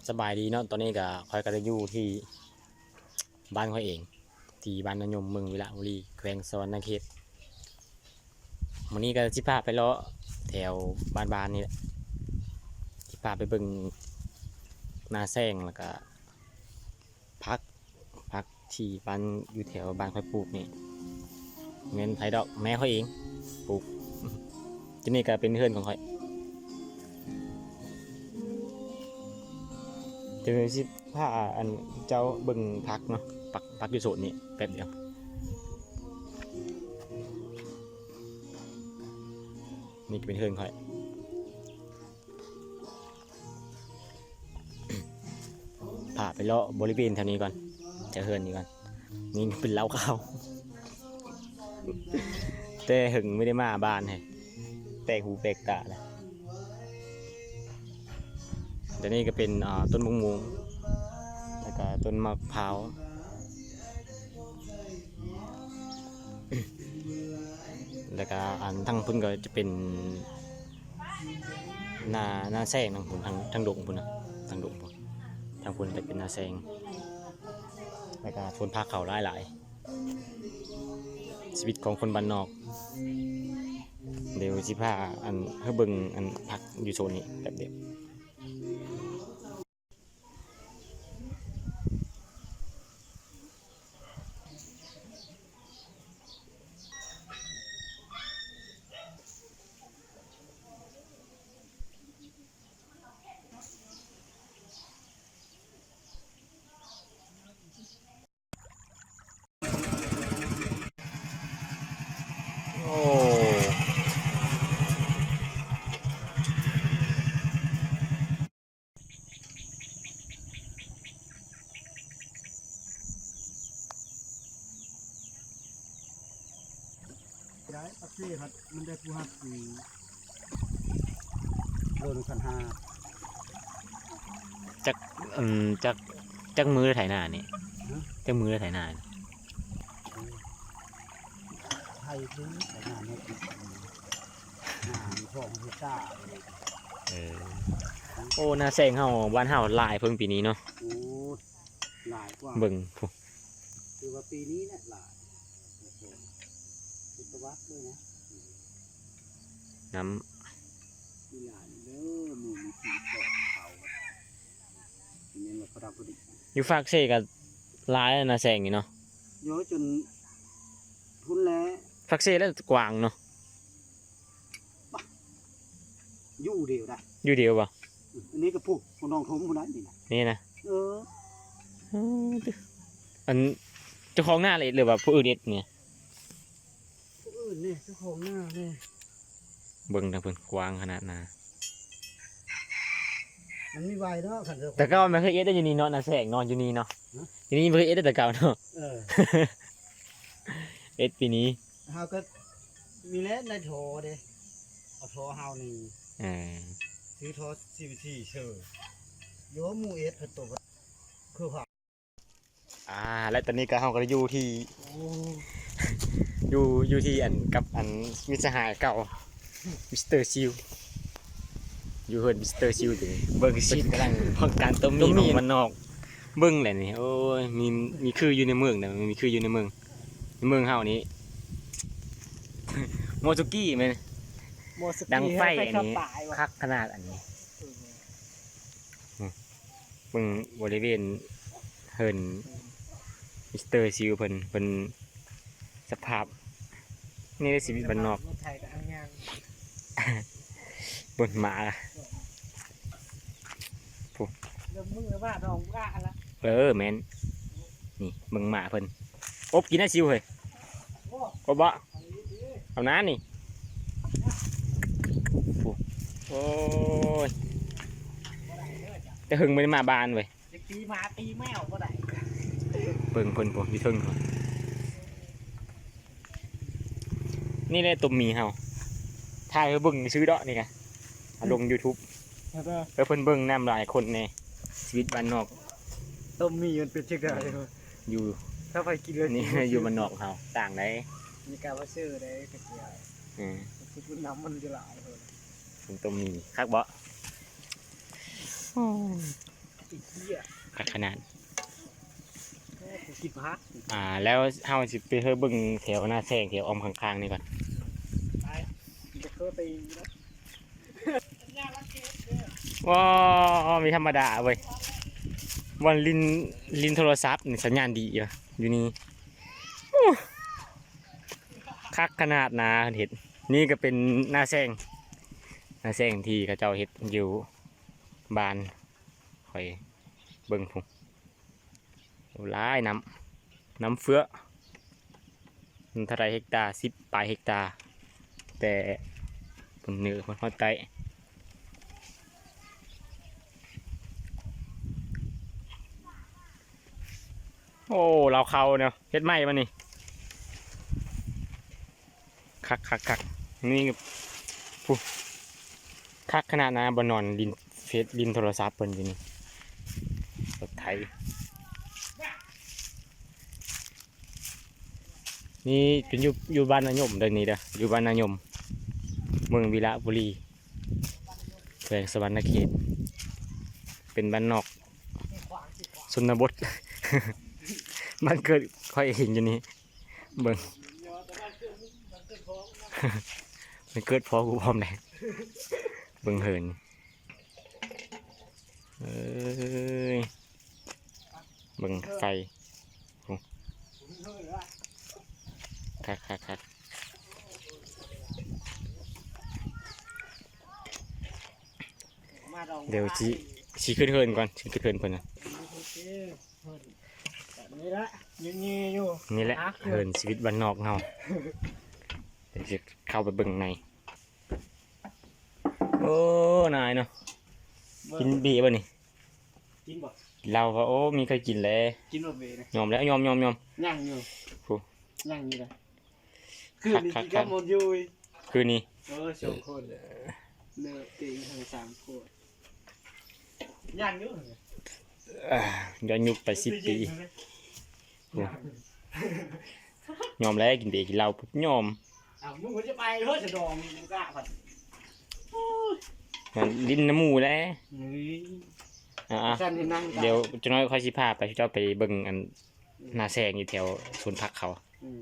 ສະບາຍດີເນາະ, ຕອນນີ້ກໍ ຂ້ອຍກໍໄດ້ຢູ່ທີ່ບ້ານຂ້ອຍເອງ ທີ່ບ້ານນາຍົມ ເມືອງວິລະບູລີ ແຂວງສະຫວັນນະເຂດ. ມື້ນີ້ກໍຊິພາໄປເລາະແຖວບ້ານໆນີ້ແຫຼະ, ຊິພາໄປເບິ່ງນາແຊງ ແລ້ວກໍ ຜັກ ຜັກທີ່ບ້ານ ຢູ່ແຖວບ້ານຂ້ອຍປູກນີ້ ແມ່ນໃຜດອກ ແມ່ຂ້ອຍເອງປູກ. ຈຸດນີ້ກໍເປັນເຮືອນຂອງຂ້ອຍ. ດຽວຊິພາອັນເຈົ້າເບິ່ງຜັກເນາະ, ຜັກ ຜັກຢູ່ໂຊນນີ້ແປັບດຽວ. ນີ້ກໍເປັນເຮືອນຂ້ອຍ. ພາໄປເລາະບໍລິເວນແຖວນີ້ກ່ອນ, ແຖວເຮືອນນີ້ກ່ອນ. ນີ້ເປັນເລົ້າຂາວ ແຕ່ຫຶງບໍ່ໄດ້ມາບ້ານ ແປກຫູແປກຕາແລ້ວ. ແຕ່ນີ້ກໍເປັນ ອ່າ ຕົ້ນບັກມ່ວງ ແລ້ວກໍຕົ້ນໝາກພ້າວ. ແລ້ວກະອັນທາງພຸ້ນກໍຈະເປັນນາ ນາແຊງ ທາງພຸ້ນ ທາງ ທາງດົງພຸ້ນນະ ທາງດົງພຸ້ນ. ທາງພຸ້ນຈະເປັນນາແຊງ ແລ້ວກະສວນຜັກເຂົາຫຼາຍໆ. ຊີວິດຂອງຄົນບ້ານນອກ. ດຽວຊິພາອັນ ໃຫ້ເບິ່ງອັນຜັກຢູ່ໂຊນນີ້ແປັບດຽວ. ໂອ້ ໄດ້ ປາກເຊພັດມັນໄດ້ຜູ້ຮັບ ອືມ ໂລໜຶ່ງພັນຫ້າ. ຈັກ ອືມ ຈັກ ຈັກມື້ໄຖນານີ້? ຮະ? ຈັກມື້ໄຖນານີ້? ເອີ ໄຖຄືໄຖນາເຮັດ ນາມີສອງເຮັກຕາ. ເອີ ໂອ້ ນາແຊງເຮົາ ບ້ານເຮົາຫຼາຍເພິ່ງປີນີ້ເນາະ. ໂອ້ ຫຼາຍກວ່າ ເບິ່ງພຸ້ນ ຄືວ່າປີນີ້ແຫຼະຫຼາຍ ເປັນຕະວັດເລີຍນະ. ນ້ຳ ມີຫຼາຍເດີ ມື້ມີທີ່ສອງເຂົາ ແມ່ນວ່າພະດຳພໍດີ. ຢູ່ຟາກເຊກໍຫຼາຍນາແຊງນີ້ເນາະ. ໂອ້ຍ ຈົນພຸ້ນແຫຼະ ຟາກເຊແລ້ວກວ້າງເນາະ. ບະ ຢູ່ດຽວໄດ໋ ຢູ່ດຽວບໍ່? ອັນນີ້ກໍພຸ້ນ ພວກນ້ອງຖົມພຸ້ນໄດ໋ ນີ້ນະ ນີ້ນະ. ເອີ ເອີ ອັນເຈົ້າຂອງນາເຮັດ ຫຼືວ່າຜູ້ອື່ນເຮັດນີ້? ຜູ້ອື່ນນີ້ ເຈົ້າຂອງນານີ້. ເບິ່ງທາງເພິ່ນ ກວ້າງຂະໜາດນາ. ມັນມີໄວເນາະ ຄັນເຈົ້າຂອງ ແຕ່ເກົ່າມັນເຄີຍເຮັດໄດ້ຢູ່ນີ້ເນາະ ນາແຊງເນາະ ຢູ່ນີ້ເນາະ. ຮະ? ຢູ່ນີ້ບໍ່ເຄີຍເຮັດໄດ້ແຕ່ເກົ່າເນາະ. ເອີ ເຮັດປີນີ້ ເຮົາກໍມີແຫຼະໃນທໍ່ເດ້ ເອົາທໍ່ເຮົານີ້. ເອີ ຊື້ທໍ່ຊີວີທີເຊີ ໂຍ ໝູ່ເອັດເພິ່ນໂຕ ຄືວ່າ ອ່າ ແລະຕອນນີ້ກໍ ເຮົາກໍໄດ້ຢູ່ທີ່ ໂອ້ ຢູ່ ຢູ່ທີ່ອັນ ກັບອັນມິດສະຫາຍເກົ່າ ມິສເຕີຊິວ ຢູ່ເຮືອນມິສເຕີຊິວ. ເບິ່ງຊິກຳລັງ ເບິ່ງການຕົ້ມໝີ່ຂອງບ້ານນອກ. ເບິ່ງແຫຼະນີ້ ໂອ້ຍ ມີ ມີຄືຢູ່ໃນເມືອງນະ ມີຄືຢູ່ໃນເມືອງ. ໃນເມືອງເຮົານີ້ ໂມສຸກີແມ່ນ ໂມສຸກີ ດັງໄຟອັນນີ້ ໄຟສະປາຍວ່ະ ຄັກຂະໜາດອັນນີ້. ອືມ ເບິ່ງບໍລິເວນເຮືອນມິສເຕີຊິວເພິ່ນ ເພິ່ນ ສະພາບ ນີ້ແຫຼະຊີວິດບ້ານນອກ. ເບິ່ງໝາ ຜູ້ ເລີ່ມມືແລ້ວວ່າດອງກະລະ. ເອີ ແມ່ນ ນີ້ເບິ່ງໝາເພິ່ນ ອົບກິນນະຊິວເຮີ້ຍ. ໂອ້ ອົບບໍ່? ເອົານານີ້ ຜູ້ ໂອ້ຍ ແຕ່ຫຶງບໍ່ໄດ້ມາບ້ານເວີຍ. ຈະຕີໝາຕີແມວບໍ່ໄດ້. ເບິ່ງເພິ່ນພຸ້ນ ຢູ່ເທິງພຸ້ນ. ນີ້ແຫຼະຕົ້ມໝີ່ເຮົາ ຖ່າຍໃຫ້ເບິ່ງຊື່ດອກນີ້ກະ ເອົາລົງຢູທູບ ເອີ ເພິ່ນເບິ່ງນຳຫຼາຍຄົນແດ່ ຊີວິດບ້ານນອກ. ຕົ້ມໝີ່ມັນເປັນຈັ່ງໃດ? ຢູ່ ຖ້າໃຜກິນແລ້ວ ນີ້ ຢູ່ບ້ານນອກເຮົາຕ່າງໃດ໋ ມີກາວາເຊີໃດ໋ ກະເຈຍ ເອີ ຄືນ້ຳມັນຈະຫຼາຍ. ເບິ່ງຕົ້ມໝີ່ຄັກບໍ່? ໂອ້ຍ. ຄັກຂະໜາດ. ອ່າ ແລ້ວເຮົາຊິໄປເຮີເບິ່ງແຖວນາແຊງ ແຖວອ້ອມຂ້າງໆນີ້ກ່ອນ. ວ້າວ ມີທຳມະດາເວີຍ. ບ່ອນຫຼິ້ນ ຫຼິ້ນໂທລະສັບນີ້ສັນຍານດີຢູ່ ຢູ່ນີ້. ໂອ້ ຄັກຂະໜາດນາເພິ່ນເຮັດ. ນີ້ກໍເປັນນາແຊງ ນາແຊງທີ່ເຂົາເຈົ້າເຮັດຢູ່ບ້ານຂ້ອຍເບິ່ງພຸ້ນ. ໂອ້ ຫຼາຍ ນ້ຳ ນ້ຳເຟືອ ມັນເທົ່າໃດເຮັກຕາ ສິບປາຍເຮັກຕາ ແຕ່ພຸ້ນເໜືອພຸ້ນຮອດໃຕ້. ໂອ້ ລາວເຂົ້າເນາະ ເຮັດໃໝ່ບາດນີ້. ຄັກໆໆ ນີ້ ຜູ້ ຄັກຂະໜາດນະ. ບ່ອນນອນຫຼິ້ນເຟສ ຫຼິ້ນໂທລະສັບເພິ່ນຢູ່ນີ້ ລົດໄຖ. ນີ້ເປັນຢູ່ ຢູ່ບ້ານນາຍົມເດີ ນີ້ເດີ ຢູ່ບ້ານນາຍົມ ເມືອງວິລະບູລີ ແຂວງສະຫວັນນະເຂດ. ເປັນບ້ານນອກຊົນນະບົດ ບ້ານເກີດຂ້ອຍເອງຢູ່ນີ້. ເບິ່ງ ມັນເກີດພໍ່ກູພ້ອມແດ່. ເບິ່ງເຫີນ ເອີຍ ເບິ່ງໄຟ ໂອ້ ຄັກໆໆ. ດຽວຊິ ຊິຂຶ້ນເຮືອນກ່ອນ ຊິຂຶ້ນເຮືອນເພິ່ນນະ. ໂອເຄ ເພິ່ນ ແບບນີ້ລະ ມີໆຢູ່ ນີ້ແຫຼະ ເຮືອນຊີວິດບ້ານນອກເຮົາ. ດຽວຊິເຂົ້າໄປເບິ່ງໃນ. ໂອ້ ນາຍເນາະ ກິນເບບໍ່ນີ້? ກິນບໍ່? ກິນເຫຼົ້າບໍ່? ໂອ້ ມີໃຜກິນແລ້ວ ກິນບໍ່ເບນະ? ຍອມແລ້ວ ຍອມໆໆ. ຍັງຢູ່ ໂອ້ ຍັງຢູ່ນະ. ຄືນນີ້ກິນກັບໝົດຢູ່ ຄືນນີ້ ເອີ ສອງຄົນ ເອີ ເນີເຕັງທັງສາມຄົນ ຍັງຢູ່ ອ່າ ຍ້ອນຍຸກໄປສິບປີ. ໂອ້ ຍອມແລ້ວ ກິນເບກິນເຫຼົ້າປຸບຍອມ. ອ້າວ ມຶງບໍ່ຈະໄປເຮີ ສະດອງ ມຶງກ້າພັດ ໂອ້ຍ ນັ້ນຫຼິ້ນນຳໝູ່ແຫຼະ. ເອີ ອ່າ ຊັ້ນໃຫ້ນັ່ງ ດຽວຈັກໜ້ອຍຂ້ອຍຊິພາໄປ ເຈົ້າໄປເບິ່ງອັນ ອືມ ນາແຊງຢູ່ແຖວສວນຜັກເຂົາ. ອືມ